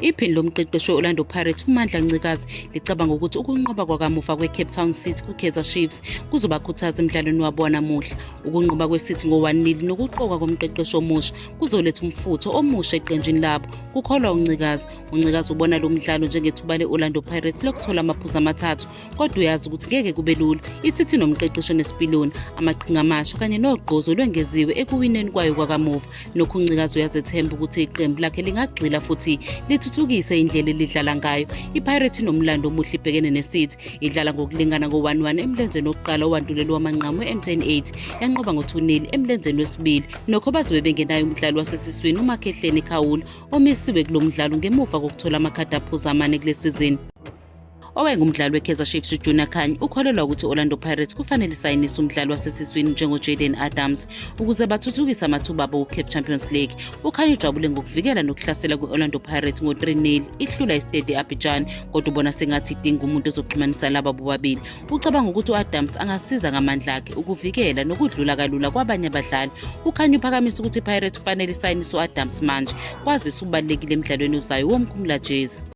Iphini lomqeqeshi we-Orlando Pirates uMandla Ncikazi licabanga ukuthi ukunqoba kwakamuva kwe-Cape Town City ku-Kaizer Chiefs kuzobakhuthaza emdlalweni wabo wanamuhla. Ukunqoba kwe-City ngo-1-0 nokuqokwa komqeqeshi omusha kuzoletha umfutho omusha eqenjini labo, kukholwa uNcikazi. UNcikazi ubona lo mdlalo njengethuba le-Orlando Pirates lokuthola amaphuzu amathathu, kodwa uyazi ukuthi ngeke kube lula. I-City nomqeqeshi onesipiliyoni, amaqhinga amasha kanye nogqozi olwengeziwe ekuwineni kwayo kwakamuva. Nokho uNcikazi uyazethemba ukuthi iqembu lakhe lingagxila futhi lithuthukise indlela elidlala ngayo. IPirates inomlando omuhle ibhekene neCity, idlala ngokulingana ngo-1-1 emlenzeni wokuqala owandulela owamanqamu we-MTN 8, yanqoba ngo-2-0 emlenzeni wesibili. Nokho bazobe bengenayo umdlali wasesiswini uMakhehleni Khawula omisiwe kulo mdlalo ngemuva kokuthola amakhadi aphuza amane kule sizini. Owayengumdlali weKaizer Chiefs uJunior Khanye ukholelwa ukuthi i-Orlando Pirates kufanele isayinise umdlali wasesiswini njengoJayden Adams ukuze bathuthukise amathuba abo ku-CAF Champions League. UKhanye ujabule ngokuvikela nokuhlasela kwe-Orlando Pirates ngo-3-0 ihlula iStade Abidjan, kodwa ubona sengathi idinga umuntu ozoxhumanisa laba bobabili. Ucabanga ukuthi u-Adams angasiza ngamandla akhe ukuvikela nokudlula kalula kwabanye abadlali. UKhanye uphakamisa ukuthi iPirates kufanele isayinise u-Adams manje, kwazise ubalulekile emdlalweni ozayo womkhumulajezi.